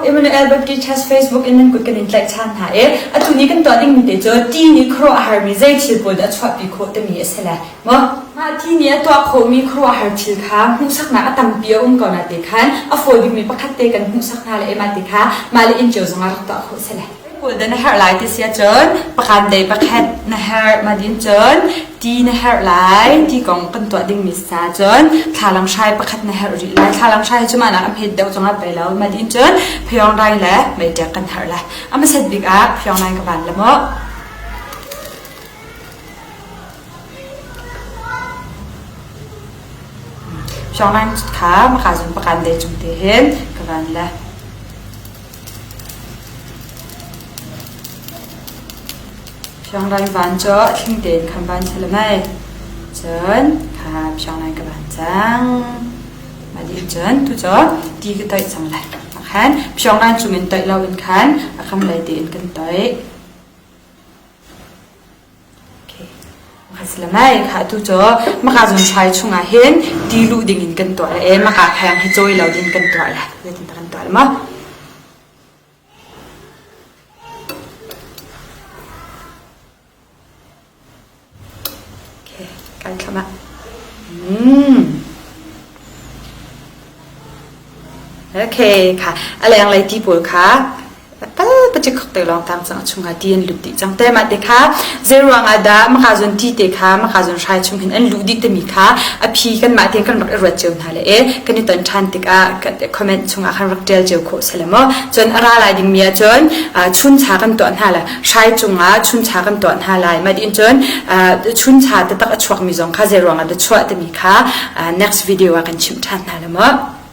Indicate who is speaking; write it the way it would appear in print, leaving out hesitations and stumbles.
Speaker 1: Emmanuel Baptist Church Facebook in nan kut kan in tlaih ṭhan hna i atu ni kan tuah dingmi te cu ti nih khuaruah a harmi zei thil pawl dah a chuahpi khawh timi a si lai maw? Mah ti nih a tuah khawhmi khuaruahhar thil kha hmuhsaknak a tampi a um ko na te khan a fawi bikmi pakhat te kan hmuhsak hna le mah te kha mah le inn cio zongah rak tuah khawh si lai. Pawl dah na herh lai ti si ahcun pakhat dei pakhat na herh ma din cun ti na herh lai ti kong kan tuah dingmi sa cun thlalang hrai pakhat na herh rih lai thlalang hrai cu mah nak a hmet deuh zongah pei lo ma din cun phyong rai le meiṭek kan herh lai a hmasat bik ah phyong rai ka van la maw Phyong rai kha maka zun pakan dei cung te hin ka van la Fianglai van cu a thling tein khan van si le mei. Cun kha fianglai ka van cang. Mah dih cun tu cu ti ka toih cang lai. Khan fianglai chung in toih lo in khan a kam lei tein kan toih. Okay. Maka si le mei kha tu cu maka zun hrai chungah hin ti luh ding in kan tuah le e maka kheng hi cawi lo ding kan tuah le zeitin kan tuah le maw? Okay, kai thlam ah. Mm. Okay, kha a lenglei ti pawl kha pacik khok te lawng tang cang a chungah ti an lut dih cang te mah te kha zei ruang ah dah maka zon ti te kha maka zon hrai chung hin an luh dih timi kha a phi kan mah te kan rak i ruat cio hna le e kan i ton ṭhan tikah comment chungah khan rak ṭial cio khawh sele maw cun a ra lai dingmi ah cun chuncha kan tuah hna lai hrai cungah chuncha kan tuah hna lai mah din cun chuncha taktak a chuakmi zong kha zei ruang ah dah chuah timi kha next video ah kan chimh ṭhan hna le maw.